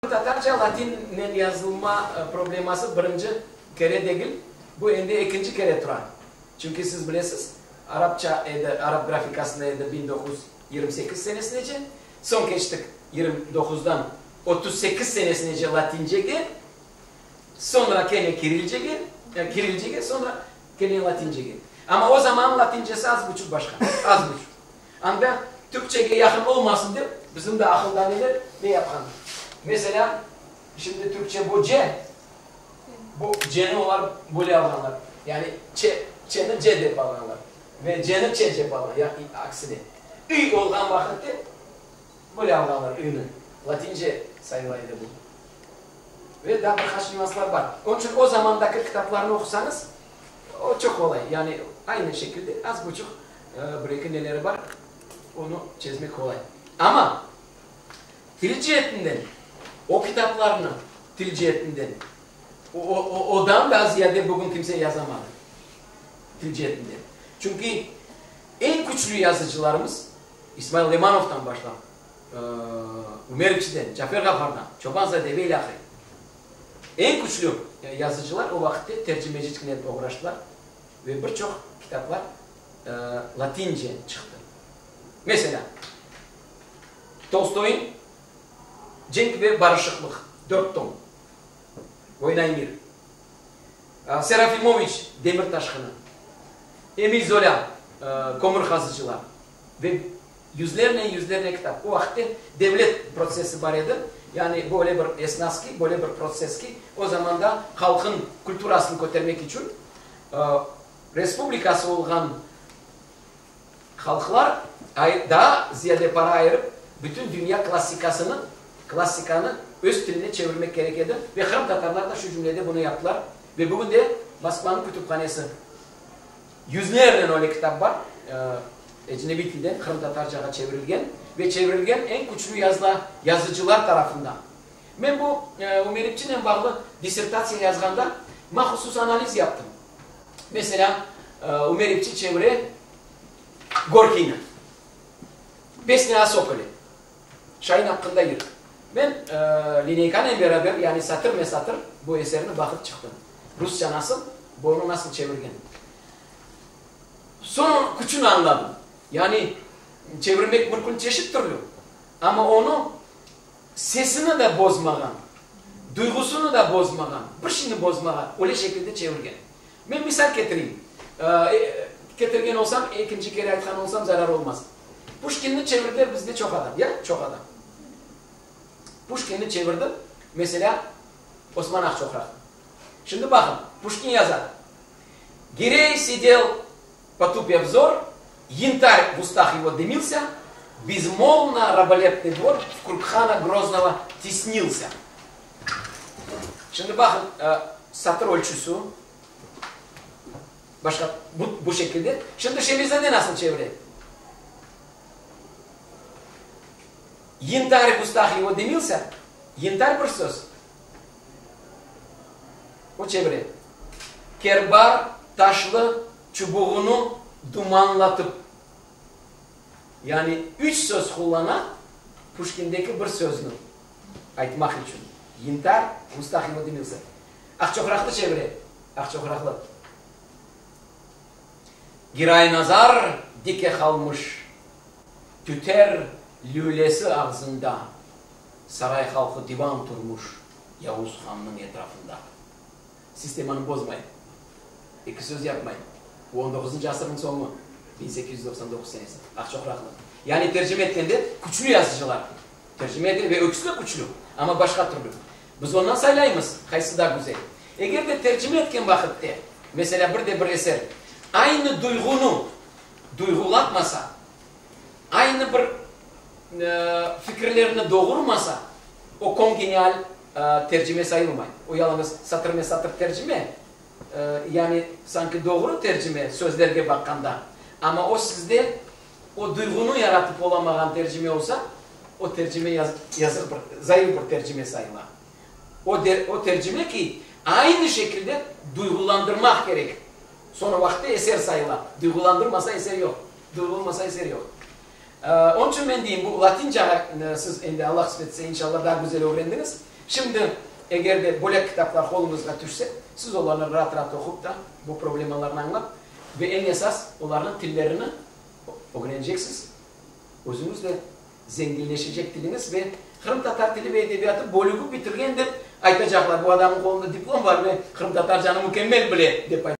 Qırımtatarca latinnen yazılma probleması birinci kere degil, bu endi ekinci kere tura. Çünki siz bilesiz, arapça edi, arap grafikasında edi 1928 senesinece, soñ keçtik 29-dan 38 senesinece latincege, soñra kene kirilcege, kirilcege, soñra kene latincege. Amma o zaman latincesi az buçuq başqa, az buçuq. Anda türkçege yaqın olmasın dep, bizim de aqıldaneler ne yapqan? Meselâ, şimdi türkçe bu c, bu c-ni olar böyle alğanlar, yani ç, ç-ni c dep alğanlar ve c-ni ç dep alğan, ya aksine. İ olğan vaqıtte böyle alğanlar i-ni, latince sayıla edi bu. Ve daa bir qaç nüanslar bar. Onıñ içün o zamandaki kitaplarnı oqusañız, o çoq qolay, yani aynı şekilde az buçuq Bir-eki neleri bar, onı çezmek qolay. Amma til ceetinden, o kitaplarnı til ceetinden, odan da ziyade bugün kimse yazamadı, til ceetinden. Çünki eñ küçlü yazıcılarımız, İsmail Lemanovdan başlap, Ümer İpçiden, Cafer Ğafardan, Çoban-zade ve ilâhre, eñ küçlü yazıcılar o vaqıtte tercimeciliknen oğraştılar ve bir çoq kitaplar latince çıqtı. Meselâ, Tolstoyıñ Cenk ve barışıqlıq, dört tom, Voyna i mir, Serafimoviç Demir taşqını, Emil Zolâ Kömür qazıcılar ve yüzlernen yüzlernen kitap. O vaqıtte devlet protsessi bar edi, yani böyle bir esnas ki, böyle bir protsess ki, o zamanda halqın kulturasını kötermek içün Respublikası olğan halqlar daa ziyade para ayırıp, bütün dünya klassikasını, klassikanı öz tiline çevirmek kerek edi ve qırımtatarlar da şu cümlede bunı yaptılar. Ve bugün de Moskvanıñ kütüphanesi yüzlernen öyle kitap bar, ecnebiy tilden qırımtatarcağa çevirilgen ve çevirilgen eñ küçlü yazıla yazıcılar tarafından. Men bu Ümer İpçinen bağlı dissertatsiya yazğanda mahsus analiz yaptım. Meselâ, Ümer İpçi çevire Gorkiyni, Pesnâ o sokole, Şain aqqında yır. Men lineykanen beraber, yani satırme-satır bu eserni baqıp çıqtım. Rusça nasıl, bu onı nasıl çevirgen. Soñ küçüni añladım. Yani çevirmek mümkün çeşit türlü, amma onı Sesini de bozmağan, duyğusını da bozmağan, bir şeyni bozmağan, öyle şekilde çevirgen. Men misal ketireyim. Ketirgen olsam, ekinci kere aytqan olsam zarar olmaz. Puşkinni çevirdiler bizde çoq adam, ya? Çoq adam. Puşkinni çevirdi, meselâ, Osman Aqçoqraq. Şimdi baqıñ, Puşkin yaza, Girey sidel Potupya vzor, yantar v ustah ego dımilsâ, Bezmolvno rabolepnıy dvor vkrug hana Groznogo tesnilsâ. Şimdi baqıñ, satır ölçüsü başqa bu, bu şekilde. Şimdi Şemizade nasıl çevire? Yantar v ustah ego dımilsâ, yantar bir söz. O çevire. Kerbar taşlı çubuğını dumanlatıp, yani üç söz qullana Puşkindeki bir sözni aytmaq içün, Yantar, v ustah ego dımilsâ. Aqçoqraqlı çevire, Aqçoqraqlı. Giray Nazar dike qalmış, tüter lülesi ağzında, Saray halqı divan turmuş Yavuz hannıñ etrafında. Sistemanı bozmay, eki söz yapmay. Bu on doquzıncı asırnıñ soñu, 1899 senesi, Aqçoqraqlı. Yani tercime etkende küçlü yazıcılar tercime ete ve öküsi de küçlü, amma başqa türlü. Biz ondan saylaymız, qaysı daa güzel. Eger de tercime etken vaqıtte, meselâ, bir de bir eser aynı duyğunı duyğulatmasa, aynı bir fikirlerni doğurmasa, o kongenial tercime sayılmay. O yalıñız satırme-satır tercime, yani sanki doğru tercime sözlerge baqqanda, amma o sizde o duyğunı yaratıp olamağan tercime olsa, o tercime yazıq bir, zayıf bir tercime sayıla. O, o tercime ki, aynı şekilde duyğulandırmaq kerek. Soñra vaqıtta eser sayıla. Duyğulandırmasa eser yoq. Duyğu olmasa eser yoq. Onıñ içün men deyim, bu latincağa siz endi, Allah qısmet etse, inşallah, daa güzel ögrendiñiz. Şimdi, eger de böyle kitaplar qoluñızğa tüşse, siz olarnı raat-raat oqup da, bu problemalarnı añlap ve eñ esas olarnıñ tillerini ögreneceksiz, özüñiz de zenginleşecek tiliñiz ve qırımtatar tili ve edebiyatı bölügi bitirgen dep aytacaqlar, bu adamnıñ qolunda diplom bar ve qırımtatarcanı mükemmel bile, dep aytacaqlar.